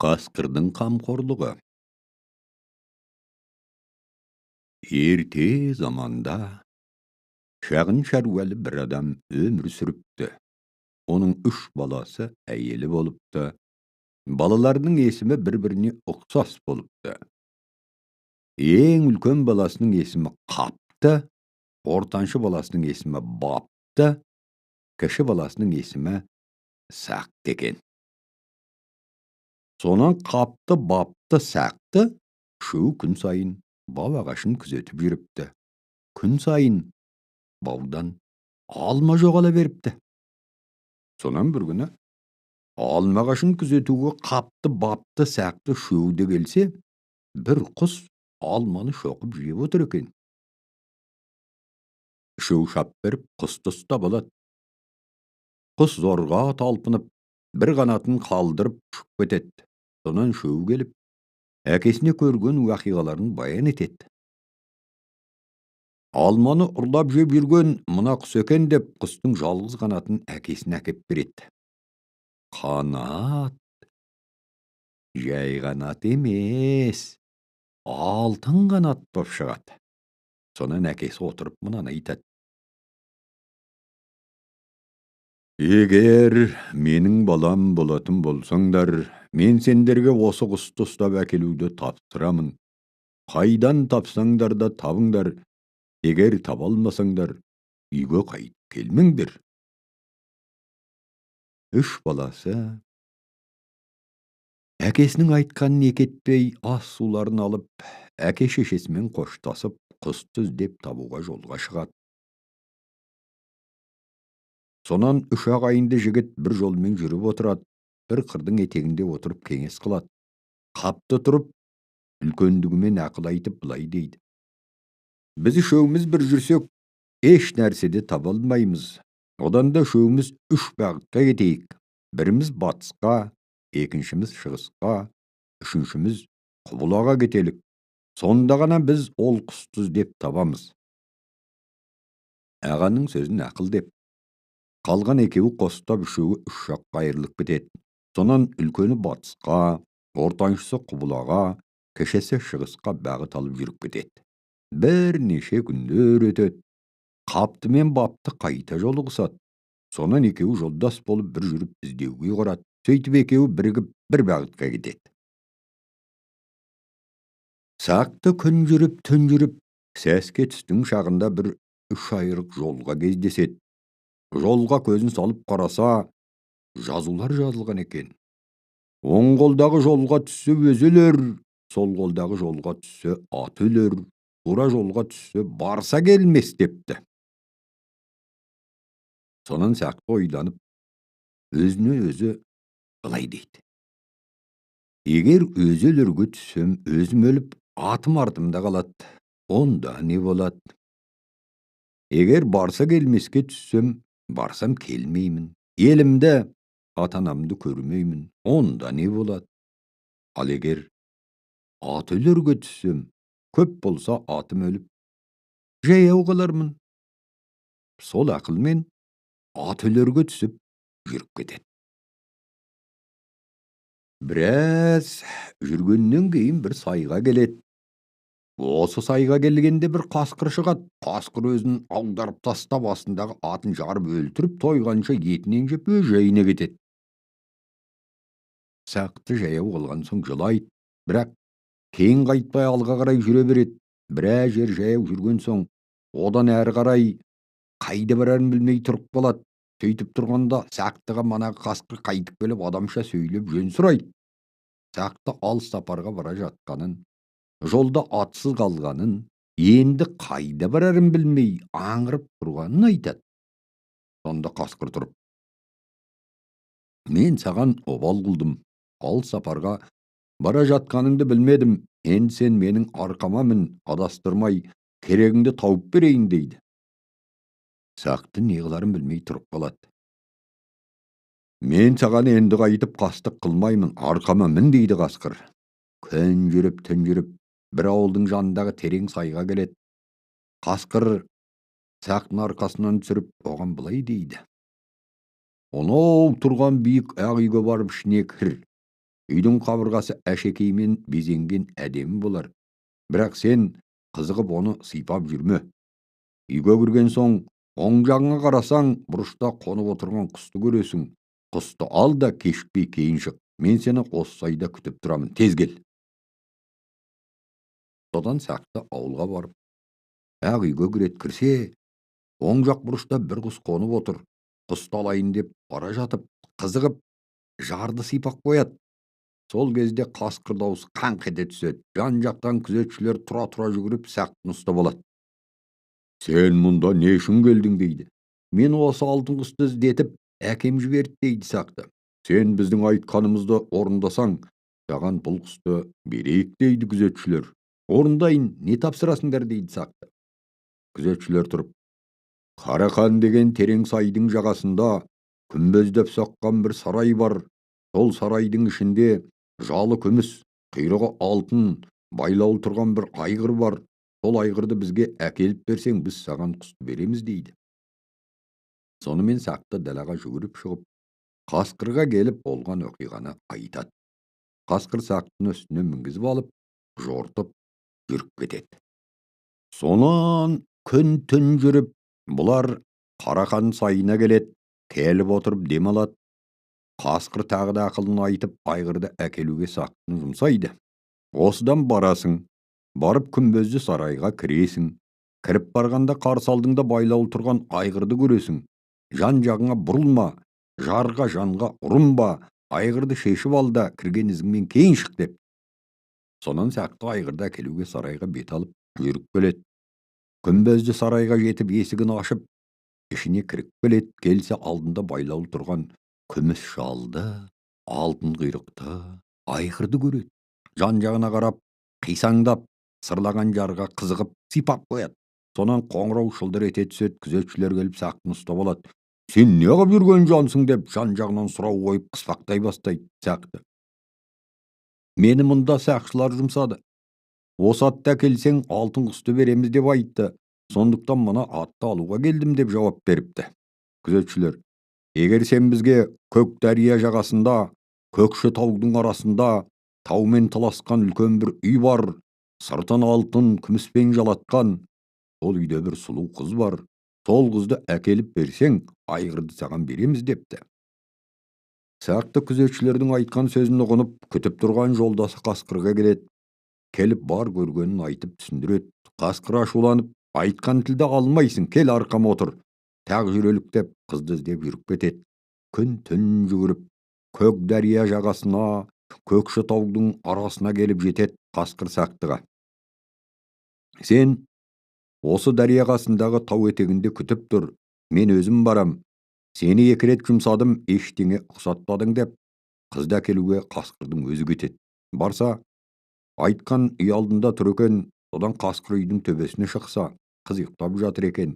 Қасқырдың қамқорлығы. Ерте заманда шағын шаруалы бір адам өмір сүріпті. Оның 3 баласы әйелі болыпты. Балаларының есімі бір-біріне ұқсас болыпты. Ең үлкен баласының есімі Қапты, ортаншы баласының есімі Бапты, кіші баласының есімі Сақты екен. Сонан Қапты, Бапты, Сақты үшеуі күн сайын бау ағашын күзетіп жүріпті. Күн сайын баудан алма жоғала беріпті. Сонан бір күні алма ағашын күзетуге Қапты, Бапты, Сақты үшеуі де келсе, бір құс алманы шоқып жеп отыр екен. Үшеуі шап беріп құсты ұстап алады. Құс зорға талпынып, бір қанатын қалдырып ұшып кетеді. Сонан үшеуі келіп, әкесіне көрген уақиғаларын баян етеді. Алманы ұрлап жеп жүрген мына құс екен деп құстың жалғыз қанатын әкесіне әкеп береді. Қанат жай қанат емес, алтын қанат боп шығады. Сонан әкесі отырып мынаны айтады. Егер менің балам болатын болсаңдар, мен сендерге осы құсты ұстап әкелуді тапсырамын. Қайдан тапсаңдар да табыңдар, егер таба алмасаңдар, үйге қайтып келмеңдер. 3 баласы әкесінің айтқанын екі етпей, ас суларын алып, әке шешесімен қоштасып, құсты іздеп табуға жолға шығады. Сонан 3 ағайынды жігіт бір жолмен жүріп отырады, бір қырдың етегінде отырып кеңес қылады. Қапты тұрып, үлкендігімен ақыл айтып былай дейді. Біз үшеуміз бір жүрсек, еш нәрседе таба алмаймыз. Одан да үшеуміз 3 бағытқа кетейік. Біріміз батысқа, екіншіміз шығысқа, үшіншіміз құбылаға кетелік. Сонда ғана біз ол құсты іздеп табамыз. Ағаның сөзін ақыл деп, қалған екеуі қостап үшеуі 3 жаққа айырылып кетеді. Сонан үлкені батысқа, ортаншысы құбылаға, кішісі шығысқа бағыт алып жүріп кетеді. Бірнеше күндер өтеді. Қапты мен Бапты қайта жолығысады. Сонан екеуі жолдас болып бір жүріп іздеуге ұйғарады. Сөйтіп екеуі бірігіп бір бағытқа кетеді. Сақты күн жүріп, түн жүріп, сәске түстің шағында бір 3 айрық жолға кездеседі. Жолға көзін салып қараса, жазулар жазылған екен. Оң қолдағы жолға түссе өзі өлер, сол қолдағы жолға түссе аты өлер, тура жолға түссе барса келмес депті. Сонан Сақты ойланып, өзіне өзі былай дейді. Егер өзі өлерге түссем, өзім өліп, атым артымда қалады, онда не болады? Егер барса келмеске түссем, барсам келмеймін, елімді, ата-анамды көрмеймін, онда не болады? Ал егер ат өлерге түссем, көп болса атым өліп, жаяу қалармын. Сол ақылмен ат өлерге түсіп, жүріп кетеді. Біраз жүргеннен кейін бір сайға келеді. Осы сайға келгенде бір қасқыр шығады. Қасқыр өзін аударып тастап, астындағы атын жарып өлтіріп, тойғанша етінен жеп өз жайына кетеді. Сақты жаяу қалған соң жылайды, бірақ кейін қайтпай алға қарай жүре береді. Біраз жер жаяу жүрген соң одан әрі қарай қайда барарын білмей тұрып қалады. Сөйтіп тұрғанда Сақтыға манағы қасқыр қайтып келіп, адамша сөйлеп жөн сұрайды. Сақты алыс сапарға бара жатқанын, жолда атсыз қалғанын, енді қайда барарын білмей аңырып тұрғанын айтады. Сонда қасқыр тұрып, мен саған обал қылдым, алыс сапарға бара жатқаныңды білмедім, енді сен менің арқама мін, адастырмай керегіңді тауып берейін дейді. Сақты не қыларын білмей тұрып қалады. Мен саған енді қайтып қастық қылмаймын, арқама мін дейді қасқыр. Күн жүріп, түн жүріп, бір ауылдың жанындағы терең сайға келеді. Қасқыр Сақтың арқасынан түсіріп, оған былай дейді. Анау тұрған биік ақ үйге барып ішіне кір. Үйдің қабырғасы әшекеймен безенген әдемі болар. Бірақ сен қызығып оны сыйпап жүрме. Үйге кірген соң, оң жағыңа қарасаң, бұрышта қонып отырған құсты көресің. Құсты ал да кешікпей кейін шық. Мен сені осы сайда күтіп тұрамын. Тез кел. Содан Сақты ауылға барып, ақ үйге кірет. Кірсе, оң жақ бұрышта бір құс қонып отыр. Құсты алайын деп бара жатып, қызығып, жарды сыйпап қояды. Сол кезде қасқыр дауысы қаңқ ете түседі. Жан жақтан күзетшілер тұра-тұра жүгіріп, Сақтыны ұстап алады. Сен мұнда не үшін келдің дейді. Мен осы алтын құсты іздетіп, әкем жіберді дейді Сақты. Сен біздің айтқанымызды орындасаң, саған бұл құсты берейік дейді күзетшілер. Орындайын, не тапсырасыңдар дейді Сақты. Күзетшілер тұрып, Қарақан деген терең сайдың жағасында күмбездеп соққан бір сарай бар. Сол сарайдың ішінде жалы күміс, құйрығы алтын, байлаулы тұрған бір айғыр бар. Сол айғырды бізге әкеліп берсең, біз саған құсты береміз дейді. Сонымен Сақты далаға жүгіріп шығып, қасқырға келіп болған оқиғаны айтады. Қасқыр Сақтыны үстіне мінгізіп алып, жортып жүріп кетеді. Сонан күн-түн жүріп, бұлар Қарақан сайына келеді, келіп отырып дем алады. Қасқыр тағы да ақылын айтып, айғырды әкелуге Сақтыны жұмсайды. Осыдан барасың, барып күмбезді сарайға кіресің. Кіріп барғанда қарсы алдыңда байлаулы тұрған айғырды көресің. Жан жағыңа бұрылма, жарға жанға ұрынба, айғырды шешіп ал да кірген ізіңмен кейін шық деп. Сонан Сақты айғырды әкелуге сарайға бет алып жүріп келеді. Күмбезді сарайға жетіп есігін ашып, ішіне кіріп келеді. Келсе алдында байлаулы тұрған күміс жалды, алтын құйрықты айғырды көреді. Жан жағына қарап, қисаңдап, сырлаған жарға қызығып сипап қояды. Сонан қоңырау шылдыр ете түседі, күзетшілер келіп Сақтыны ұстап алады. Сен не қылып жүрген жансың деп жан жағынан сұрау қойып қыспақтай бастайды Сақты. Мені мұнда сақшылар жұмсады. Осы атты әкелсең алтын құсты береміз деп айтты. Сондықтан мына атты алуға келдім деп жауап беріпті. Күзетшілер, егер сен бізге көк дария жағасында, көкше таудың арасында таумен таласқан үлкен бір үй бар, сыртын алтын күміспен жалатқан, сол үйде бір сұлу қыз бар, сол қызды әкеліп берсең, айғырды саған береміз депті. Сақты күзетшілердің айтқан сөзін ұғынып, күтіп тұрған жолдасы қасқырға келеді. Келіп бар көргенін айтып түсіндіреді. Қасқыр ашуланып, айтқан тілді алмайсың, кел арқама отыр. Тағы жүрелік деп қызды іздеп жүріп кетеді. Күн түн жүгіріп, көк дария жағасына, көкше таудың арасына келіп жетеді қасқыр Сақтыға. Сен осы дария қасындағы тау етегінде күтіп тұр, мен өзім барам. Сені екі рет жұмсадым, ештеңе ұқсатпадың деп, қызды әкелуге қасқырдың өзі кетеді. Барса, айтқан үй алдында тұр екен, содан қасқыр үйдің төбесіне шықса, қыз ұйықтап жатыр екен.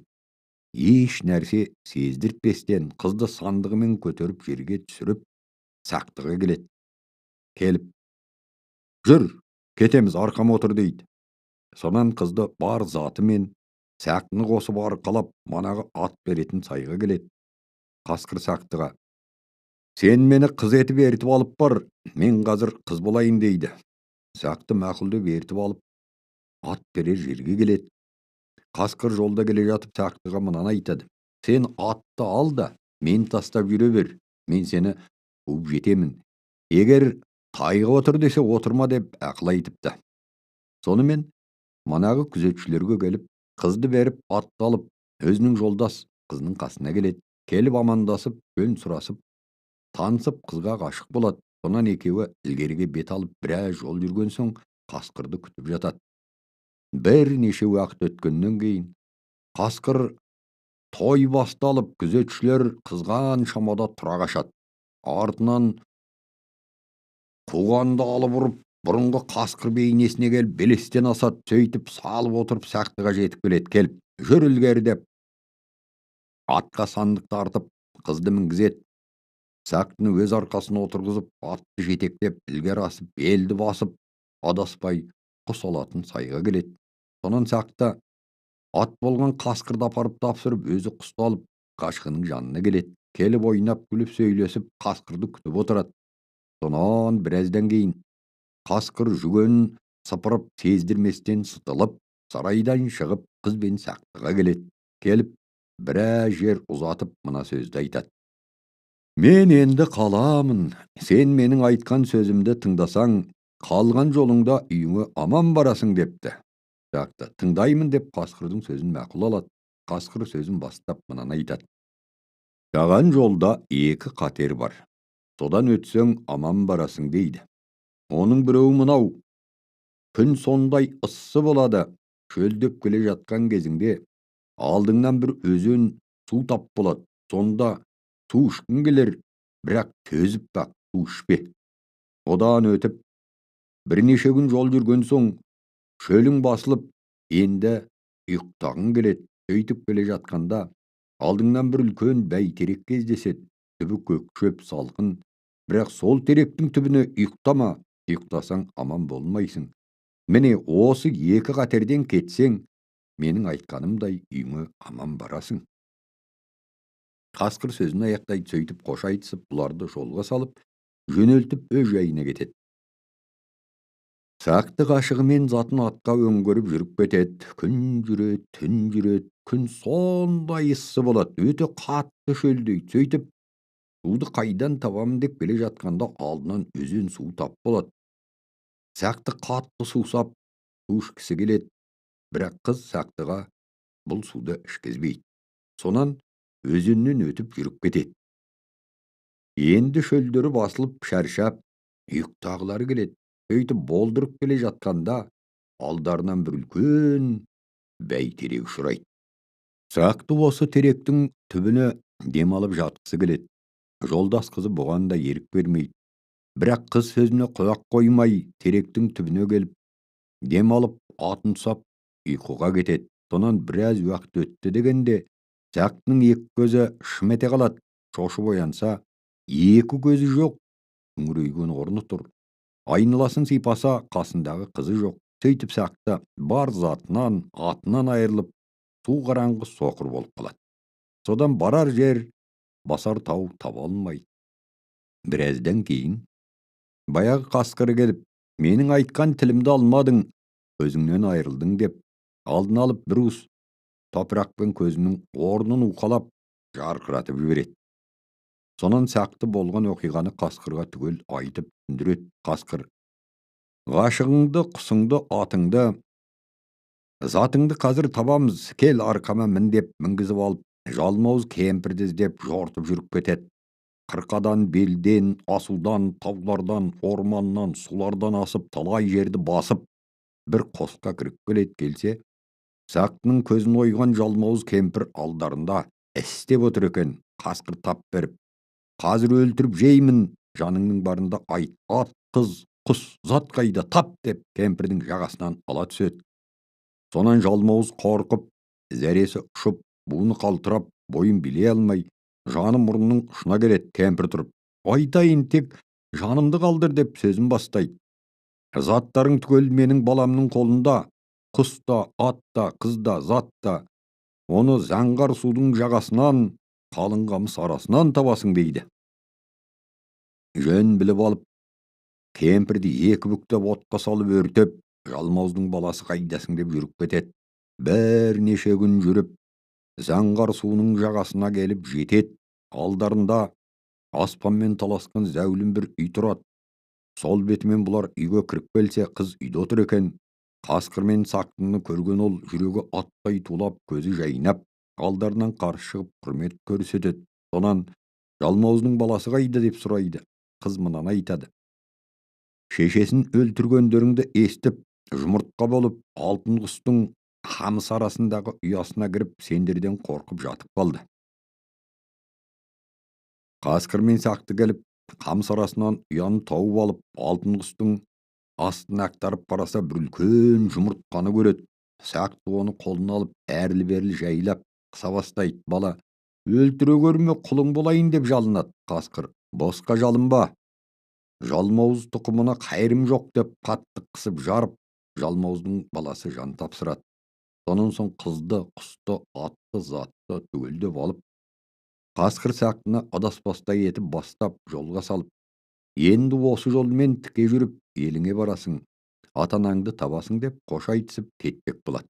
Еш нәрсе сездіртпестен қызды сандығымен көтеріп жерге түсіріп, Сақтыға келеді. Келіп, жүр, кетеміз, арқама отыр дейді. Сонан қызды бар затымен Сақтыны қосып арқалап, манағы ат беретін сайға келеді. Қасқыр Сақтыға, сен мені қыз етіп ертіп алып бар, мен қазір қыз болайын дейді. Сақты мақұл деп ертіп алып, ат берер жерге келеді. Қасқыр жолда келе жатып Сақтыға мынаны айтады. Сен атты ал да, мен тастап жүре бер, мен сені қуып жетемін. Егер тайға отыр десе отырма деп ақыл айтыпты. Сонымен манағы күзетшілерге келіп, қызды беріп, атты алып, өзінің жолдас қызының қасына келеді. Келіп амандасып, жөн сұрасып, танысып қызға ғашық болады. Сонан екеуі ілгеріге бет алып, біраз жол жүрген соң қасқырды күтіп жатады. Бірнеше уақыт өткеннен кейін қасқыр той басталып, күзетшілер қызған шамада тұра қашады. Артынан қуғанды алып ұрып, бұрынғы қасқыр бейнесіне келіп, белестен асады, сөйтіп салып отырып Сақтыға жетіп келеді. Келіп, жүр ілгері деп, атқа сандықты артып, қызды мінгізеді. Сақтыны өз арқасына отырғызып, атты жетектеп, ілгері асып, белді басып, адаспай құс алатын сайға келеді. Сонан Сақты ат болған қасқырды апарып тапсырып, өзі құсты алып, қашқынның жанына келеді. Келіп ойнап, күліп сөйлесіп, қасқырды күтіп отырады. Сонан біраздан кейін қасқыр жүгенін сыпырып, сездірместен сытылып, сарайдан шығып, қыз бен Сақтыға келеді. Келіп, біраз жер ұзатып, мына сөзді айтады. Мен енді қаламын, сен менің айтқан сөзімді тыңдасаң, қалған жолыңда үйіңе аман барасың депті. Сақты тыңдаймын деп қасқырдың сөзін мақұл алады. Қасқыр сөзін бастап мынаны айтады. Саған жолда екі қатер бар. Содан өтсең аман барасың дейді. Оның біреуі мынау. Күн сондай ыссы болады. Шөлдеп келе жатқан кезіңде алдыңнан бір өзен су тап болады. Сонда су ішкің келер, бірақ төзіп бақ, су ішпе. Одан өтіп, бірнеше күн жол жүрген соң, шөлің басылып, енді ұйықтағың келеді. Сөйтіп келе жатқанда, алдыңнан бір үлкен бәйтерек кездеседі. Түбі көк шөп салқын, бірақ сол теректің түбіне ұйықтама, ұйықтасаң аман болмайсың. Міне осы екі қатерден кетсең, менің айтқанымдай үйіңе аман барасың. Қасқыр сөзін аяқтайды, сөйтіп қош айтысып, бұларды жолға салып, жөнелтіп өз жайына кетеді. Сақты ғашығымен затын атқа өңгеріп жүріп кетеді. Күн жүреді, түн жүреді, күн сондай ыссы болады, өте қатты шөлдейді. Сөйтіп, суды қайдан табамын деп келе жатқанда алдынан өзен су тап болады. Сақты қатты сусап, су ішкісі келеді. Бірақ қыз Сақтыға бұл суды ішкізбейді. Сонан өзеннен өтіп жүріп кетеді. Енді шөлдері басылып, шаршап, ұйықтағылары келеді. Сөйтіп болдырып келе жатқанда алдарынан бір үлкен бәйтерек ұшырайды. Сақты осы теректің түбіне дем алып жатқысы келеді. Жолдас қызы бұған да ерік бермейді. Бірақ қыз сөзіне құлақ қоймай теректің түбіне келіп, дем алып атын тұсап ұйқыға кетеді. Сонан біраз уақыт өтті дегенде Сақтының екі көзі шым ете қалады. Шошып оянса, екі көзі жоқ, үңірейген орны тұр. Айналасын сипаса, қасындағы қызы жоқ. Сөйтіп Сақты бар затынан, атынан айырылып, су қараңғы соқыр болып қалады. Содан барар жер, басар тау таба алмайды. Біраздан кейін баяғы қасқыр келіп, менің айтқан тілімді алмадың, көзіңнен айырылдың деп, алдын алып бір уыс топырақпен көзінің орнын уқалап, жарқыратып жібереді. Сонан Сақты болған оқиғаны қасқырға түгел айтып түсіндіреді. Қасқыр, ғашығыңды, құсыңды, атыңды, затыңды қазір табамыз, кел арқама мін деп мінгізіп алып, жалмауыз кемпірді іздеп жортып жүріп кетеді. Қырқадан, белден, асудан, таулардан, орманнан, сулардан асып, талай жерді басып, бір қосқа кіріп келеді. Келсе, Сақтының көзін ойған жалмауыз кемпір алдарында істеп отыр екен. Қасқыр тап беріп, қазір өлтіріп жеймін, жаныңның барында айт, ат, қыз, құс, зат қайда, тап деп кемпірдің жағасынан ала түседі. Сонан жалмауыз қорқып, зәресі ұшып, буыны қалтырап, бойын билей алмай, жаны мұрнының ұшына келеді. Кемпір тұрып, айтайын, тек жанымды қалдыр деп сөзін бастайды. Заттарың түгел менің баламның қолында, құс та, ат та, қыз да, зат та. Оны заңғар судың жағасынан, қалың қамыс арасынан табасың дейді. Жөн біліп алып, кемпірді екі бүктеп отқа салып өртеп, жалмауыздың баласы қайдасың деп жүріп кетеді. Бірнеше күн жүріп, заңғар суының жағасына келіп жетеді. Алдарында аспанмен таласқан зәулім бір үй тұрады. Сол бетімен бұлар үйге кіріп келсе, қыз үйде отыр екен. Қасқыр мен Сақтыны көрген ол жүрегі аттай тулап, көзі жайнап, алдарынан қарсы шығып құрмет көрсетеді. Сонан жалмауыздың баласы қайда деп сұрайды. Қыз мынаны айтады. Шешесін өлтіргендеріңді естіп, жұмыртқа болып, алтын құстың қамыс арасындағы ұясына кіріп, сендерден қорқып жатып қалды. Қасқыр мен Сақты келіп, қамыс арасынан ұяны тауып алып, алтын құстың астын ақтарып қараса, бір үлкен жұмыртқаны көреді. Сақты оны қолына алып, әрлі-берлі жайлап қыса бастайды. Бала, өлтіре көрме, құлың болайын деп жалынады. Қасқыр, босқа жалынба, жалмауыз тұқымына қайырым жоқ деп қатты қысып жарып, жалмауыздың баласы жан тапсырады. Сонан соң қызды, құсты, атты, затты түгелдеп алып, қасқыр Сақтыны адаспастай етіп бастап жолға салып, Енді осы жолмен тіке жүріп еліңе барасың, ата-анаңды табасың деп қош айтысып кетпек болады.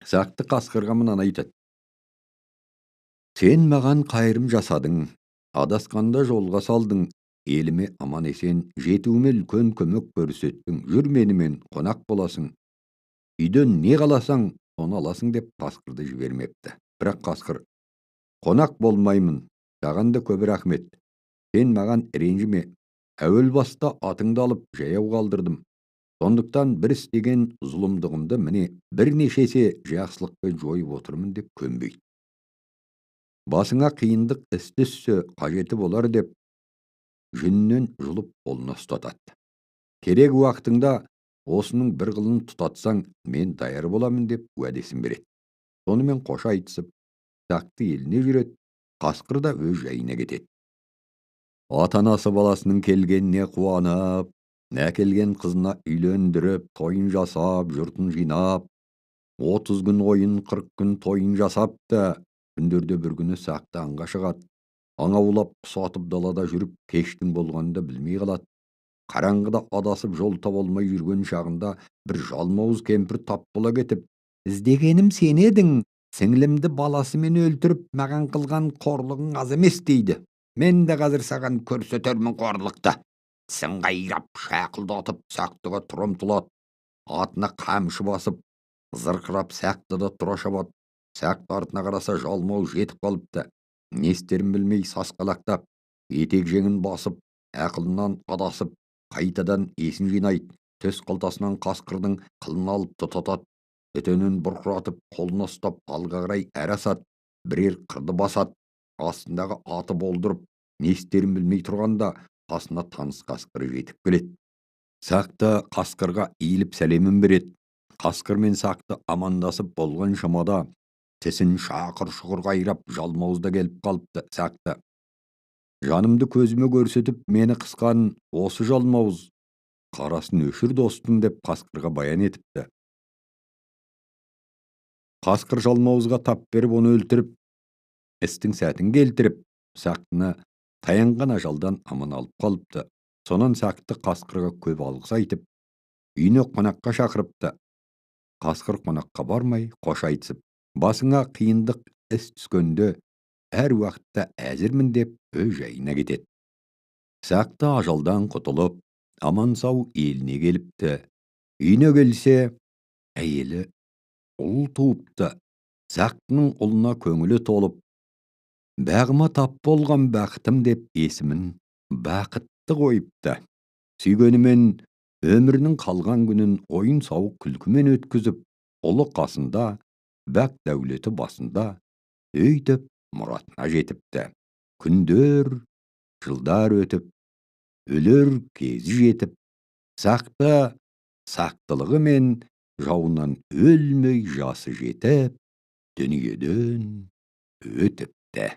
Сақты қасқырға мынаны айтады. Сен маған қайырым жасадың, адасқанда жолға салдың, еліме аман-есен жетуіме үлкен көмек көрсеттің, жүр менімен қонақ боласың, үйден не қаласаң, соны аласың деп қасқырды жібермепті. Бірақ қасқыр, қонақ болмаймын, саған да көп рахмет, сен маған ренжіме, әуел баста атыңды алып жаяу қалдырдым. Сондықтан бір істеген зұлымдығымды міне бірнеше есе жақсылықпен жойып отырмын деп көнбейді. Басыңа қиындық іс түссе қажеті болар деп жүнінен жұлып қолына ұстатады. Керек уақытыңда осының бір қылын тұтатсаң, мен даяр боламын деп уәдесін береді. Сонымен қош айтысып, Сақты еліне жүреді, қасқыр да өз жайына кетеді. Ата-анасы баласының келгеніне қуанып, әкелген қызына үйлендіріп, тойын жасап, жұртын жинап, 30 күн ойын, 40 күн тойын жасапты. Күндерде бір күні Сақты аңға шығады. Аң аулап, құс атып далада жүріп, кештің болғанын да білмей қалады. Қараңғыда адасып жол таба алмай жүрген шағында бір жалмауыз кемпір тап бола кетіп, іздегенім сен едің, сіңлімді баласымен өлтіріп, маған қылған қорлығың аз емес дейді. Мен де қазір саған көрсетермін қорлықты. Тісін қайрап, шақылдатып, Сақтыға тұра ұмтылады. Атына қамшы басып, зырқырап Сақты да тұра шабады. Сақты артына қараса, жалмауыз жетіп қалыпты. Не істерін білмей сасқалақтап, етек жеңін басып, ақылынан адасып, қайтадан есін жинайды. Төс қалтасынан қасқырдың қылын алып тұтатады. Түтінін бұрқыратып, қолына ұстап, алға қарай әрі асады, бірер қырды басады. Астындағы аты болдырып, не істерін білмей тұрғанда қасына таныс қасқыры жетіп келеді. Сақты қасқырға иіліп сәлемін береді. Қасқыр мен Сақты амандасып болған шамада тісін шақыр-шұқыр қайрап, жалмауыз да келіп қалыпты. Сақты, жанымды көзіме көрсетіп, мені қысқан осы жалмауыз, қарасын өшір достым деп қасқырға баян етіпті. Қасқыр жалмауызға тап беріп, оны өлтіріп, істің сәтін келтіріп, Сақтыны таянған ажалдан аман алып қалыпты. Сонан Сақты қасқырға көп алғыс айтып, үйіне қонаққа шақырыпты. Қасқыр қонаққа бармай, қош айтысып, басыңа қиындық іс түскенде әр уақытта әзірмін деп өз жайына кетеді. Сақты ажалдан құтылып, аман-сау еліне келіпті. Үйіне келсе, әйелі ұл туыпты. Сақтының ұлына көңілі толып, бағыма тап болған бақытым деп есімін Бақытты қойыпты. Сүйгенімен өмірінің қалған күнін ойын-сауық күлкімен өткізіп, ұлы қасында, бақ дәулеті басында, өйтіп мұратына жетіпті. Күндер, жылдар өтіп, өлер кезі жетіп, Сақты сақтылығымен жауынан өлмей жасы жетіп, дүниеден өтіпті.